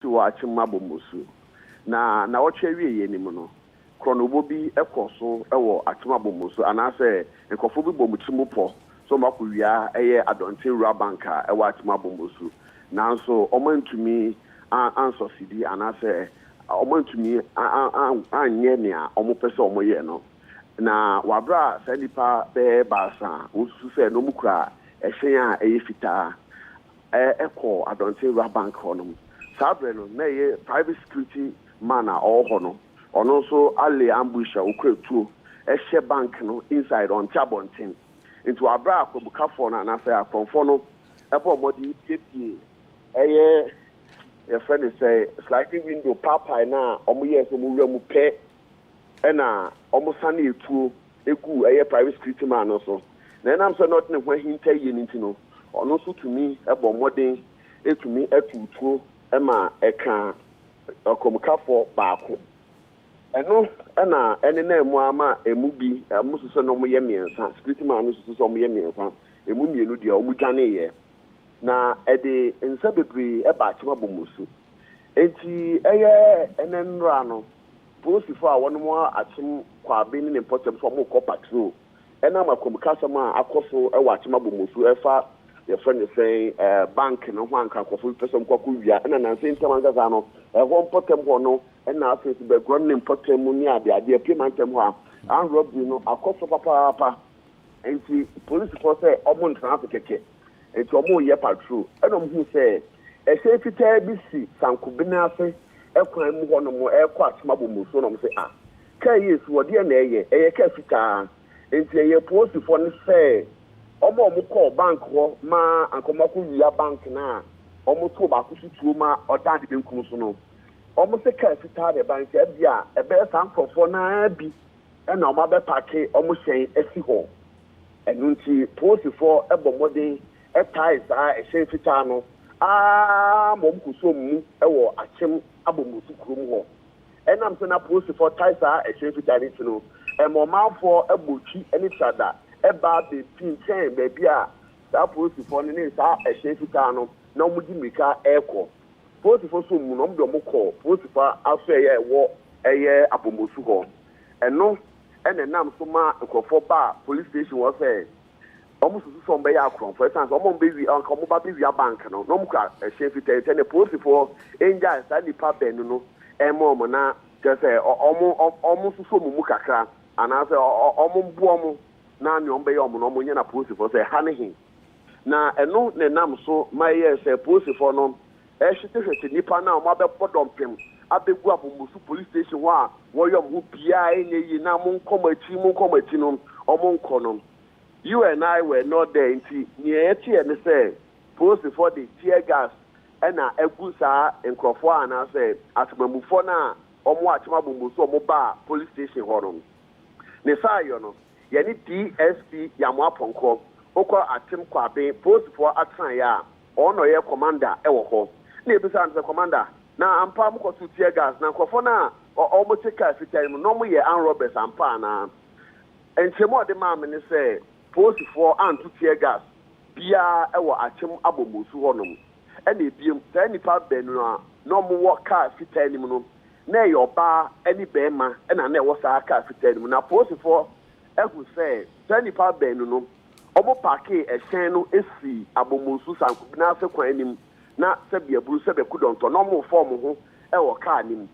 Wɔ Akyem Abomosu. Na nnawɔtwe awieeɛ no mu no, korɔnobɔ bi kɔɔ so wɔ Akyem Abomosu anaasɛ nkurɔfoɔ bi bɔ wɔn tirim pɔ sɛ wɔakɔwia ɛyɛ Adɔnten Rural Bank a ɛwɔ Akyem Abomosu. Nanso wɔantumi ansɔsidi anaasɛ wɔantumi anyɛ nea wɔpɛ sɛ wɔyɛ no. Na wɔ aberɛ a saa nnipa bɛyɛ 3 a wɔsusu sɛ na wɔkura ɛhyɛn a ɛyɛ fitaa kɔɔ Adɔnten Rural Bank hɔnom. Saa berɛ no, na ɛyɛ private security man a ɔwɔ hɔ no, ɔno nso alay ambush a ɔkura tuo hyɛ bank no inside, ɔnte abɔnten. Nti wɔ aberɛ a akwamukafoɔ no anaasɛ akorɔmfoɔ no bɔɔ mmɔden piepie ɛyɛ yɛfrɛ no sɛ sliding window paapae no a wɔyɛɛ sɛ wɔwura mu pɛ ɛna wɔsane etuo egu ɛyɛ private security man no so. Na ɛnam sɛ na ɔde ne ho ahinta yie no nti no, ɔno nso tumi bɔ mmɔden tumi atu tuo ma ɛka ɔkɔmkafoɔ baako. Ɛno na ɛnenam mu ara ma emu bi, wɔsusu sɛ na wɔyɛ 3, security man no susu sɛ wɔyɛ 3, emu 2 deɛ wɔdwaneeɛ. Na ɛde nsa bebree ba Akyem Abomosu. Enti ɛyɛ ɛnɛ nnora no, polisifoɔ a wɔnom Akyem Kwabe ne ne mpɔtam sɛ wɔrekɔ patrol ɛnam akɔmkasɛm a akɔ so wɔ Akyem Abomosu ɛfa yɛfrɛ no sɛn bank no ho anka nkurɔfoɔ bi pɛ sɛ wɔkɔ akɔwia ɛna nansa ntam ankasa no ɛhɔ mpɔtam hɔ no ɛna afei nso Bɛgorɔ ne mpɔtam mu ne adeadeɛ apue mantam hɔ a armed robbery no akɔ so papaapa. Nti polisifoɔ sɛ ɔmo ntena ase kɛkɛ, nti ɔmo yɛ patrol ɛna ɔmo hu sɛ ɛhyɛn fitaa bi si Sankobene ase ɛkwan mu hɔ nom ɛkɔ Akyem Abomosu na ɔmo sɛ ah, kaa yi esi hɔ deɛ na ɛyɛ kaa fitaa. Nti ɛyɛ polisifoɔ no sɛ ɔmo a ɔmo kɔɔ bank hɔ ma anka ɔmo akɔwia bank no a ɔmo too baako so tuo ma ɔda ne benkum so no, ɔmo sɛ kaa fitaa de ba, nti ɛbi a ɛbɛyɛ saa nkurɔfoɔ naa bi ɛna ɔmo abɛpark ɔmo hyɛn asi hɔ. Ɛno nti polisifoɔ ɛbɔ mmɔden ɛtae saa ɛhyɛn fitaa no aa ma ɔmo kɔ so mu ɛwɔ Akyem Abomosu kurom hɔ. Ɛnam sɛ na polisifoɔ tae saa ɛhyɛn fitaa no ti no, ɛma ɔmanfoɔ ɛbɔ twi ɛne trada ɛba abɛpi nkyɛn baabi a saa polisifoɔ no ne saa ɛhyɛn fitaa no na wɔn di mirika ɛrekɔ. Polisifoɔ so mu no, wɔn de wɔn kɔ polisifoɔ aso ɛyɛ ɛwɔ ɛyɛ Abomosu hɔ. Ɛno ɛna ɛnam so ma nkurɔfoɔ ba police station hɔ sɛ wɔn susu sɛ wɔn bɛyɛ akorɔmfoɔ ɛsan sɛ wɔn bɛwi anka wɔn ba bɛwia bank no na wɔn kura ɛhyɛn fitaa nkyɛn na polisifoɔ ngya saa nipa bɛn no ɛma wɔn na kyerɛ sɛ wɔn susu wɔn mu kakra anaasɛ wɔn mboa wɔn na nea wɔn bɛyɛ wɔn no wɔn nyɛ. Na polisifoɔ sɛ ha ne he na ɛno na ɛnam so ma ɛyɛ sɛ polisifoɔ no ɛhwetehwete nipa no a wɔn abɛbɔ dɔmpem abɛgu Abomosu police station hɔ a wɔyɛ wɔn ho biara ɛnyɛ yie na mo nkɔ mo akyi, mo nkɔ mo akyi no, wɔn nkɔ no. You and I were not there, nti nea yɛteɛ ne sɛ polisifoɔ de tear gas ɛna ɛgu saa nkurɔfoɔ a anaasɛ atemamufoɔ no a wɔn Akyem Abomosu wɔn baa police station hɔ no. Ne saa yɔ no, yɛne DSP Yamoa Pɔnkɔ wokɔ Akyem Kwaben polisifoɔ atenaeɛ a ɔno na ɔyɛ commander ɛwɔ hɔ na ebisa no sɛ, "Commander, na ampa mokɔto tear gas na nkurɔfoɔ no a wɔn te kaa fitaa yi mu na wɔn yɛ armed robbers ampa anaa?" Nkyɛnmu a ɔde maa me ne sɛ polisifoɔ anto tear gas biara ɛwɔ Akyem Abomosu hɔnom. Ɛna ebiem, saa nipa baanu a na wɔwɔ kaa fitaa no mu no, na ɛyɛ ɔbaa ne bɛrima ɛna na ɛwɔ saa kaa fitaa no mu, na polisifoɔ ɛhu sɛ saa nipa baanu no wɔn park ɛhyɛn no esi Abomosu Sankubina ase kwan anim na sɛbi aburu sɛbi akudɔntɔ na wɔn fɔ wɔn ho ɛwɔ kaa no mu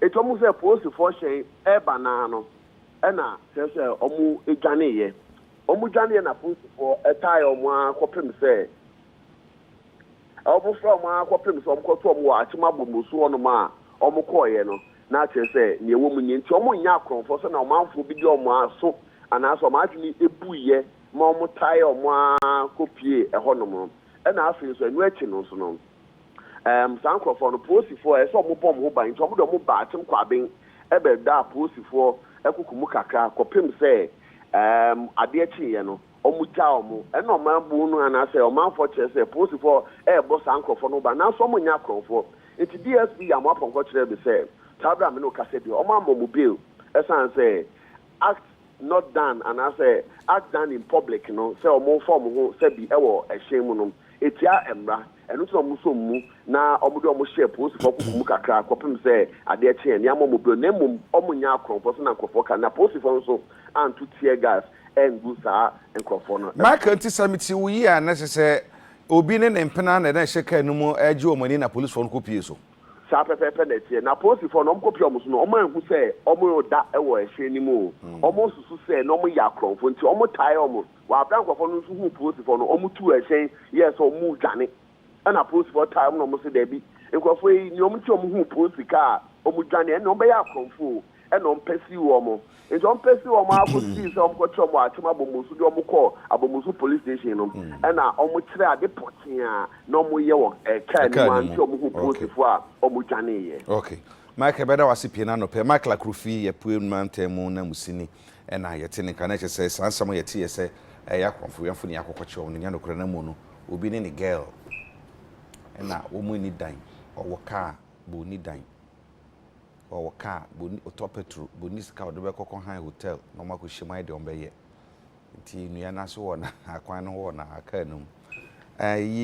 etu wɔn sɛ polisifoɔ hyɛn ɛreba naa no ɛna kyerɛ sɛ wɔn dwaneeɛ. Wɔn dwaneeɛ na polisifoɔ ɛtae wɔn ara kɔpem sɛ wɔn fura wɔn ara kɔpem sɛ wɔn kɔto wɔn wɔ Akyem Abomosu hɔnom a wɔn kɔɔeɛ no. Na kyerɛ sɛ nea ɛwɔ mu nie, nti wɔn nyɛ akorɔmfoɔ sɛ na ɔmanfoɔ bi de wɔn aso anaasɛ wɔn adwene ebuiɛ ma wɔn tae wɔn ara kɔpie ɛhɔnom no. Ɛna afei nso ɛno akyi no nso no, saa nkurɔfoɔ no, polisifoɔ ɛsɛ wɔn bɔ wɔn ho ban, nti wɔn de wɔn ba Akyem Kwaben ɛbɛda polisifoɔ ɛkoko mu kakra kɔpem sɛ adeɛ kyeeɛ no wɔn gya wɔn. Ɛna ɔman bu no anaasɛ ɔmanfoɔ kyerɛ sɛ polisifoɔ ɛɛbɔ saa nkurɔfoɔ no ban nanso wɔn nyɛ akorɔmfoɔ. Nti DSP Yamoa Pɔnkɔ kyerɛ bi sɛ saa abira mi no kasa bi wɔn ama wɔn bail ɛsan sɛ act not done anaasɛ act done in public no sɛ wɔn fa wɔn ho sɛbi ɛwɔ ɛhyɛn mu no etia mmara. Ɛno nti na wɔn nso mu na wɔde wɔn hyɛɛ polisifoɔ koko mu kakra kɔpem sɛ adeɛ kyeeɛ nneɛma wɔn brɛ, na mmom wɔn nyɛ akorɔmfoɔ sɛnea nkurɔfoɔ ka, na polisifoɔ nso anto tear gas angu saa nkurɔfoɔ no so. Michael, nti sɛ mete wo yie a, na kyerɛ sɛ obi ne ne mpena na na ɛhyɛ kaa no mu regye wɔn ani na polisifoɔ no kɔpue so? Saa pɛpɛɛpɛ na ɛteɛ. Na polisifoɔ no, wɔkɔpue wɔn so no, wɔanhu sɛ wɔreda wɔ ɛhyɛn no mu o. Wɔsusu sɛ na wɔyɛ akorɔmfoɔ nti wɔtae wɔn. Wɔ abere a nkurɔfoɔ no nso huu polisifoɔ no, wɔtuu ɛhyɛn yɛɛ sɛ wɔredwane. Ɛna apolisifoɔ taa wɔn na wɔse daabi, nkurɔfoɔ yi, nea wɔn nti wɔn huu polisi kaa a wɔn dwane, ɛnna wɔn bɛyɛ akorɔmfoɔ o, ɛna wɔn pɛsii wɔn. Nti wɔn pɛsii wɔn ara kɔsii sɛ wɔn kɔkyerɛ wɔn wɔ Akyem Abomusu de wɔn kɔɔ Abomusu police station no, ɛna wɔn kyerɛ ade pɔtee a na wɔn yɛ wɔ kaa no mu a nti wɔn huu polisifoɔ a wɔn dwaneeɛ. Okay. Michael bɛda wo ase pii na anɔpɛ. Michael Akrofi yɛ Pue mantam mu nanmusini ɛna yɛte ne nka na kyerɛ sɛ saa nsɛm a yɛte yɛ sɛ ɛyɛ akorɔmfo wɛmfo ne yɛakɔkɔkye wɔn no nyɛ nokorɛ na mmom no obi ne ne girl ɛna wɔn nni dan, ɔwɔ car but ɔnni dan, ɔwɔ car but ɔnni, ɔtɔ petrol but ɔnni sika a ɔde bɛkɔ kɔ han hotel na wɔn akɔhyia mu ayɛ deɛ wɔn bɛyɛ. Nti nnua no ase wɔ na akwan no ho wɔ na car no mu. Ɛyi.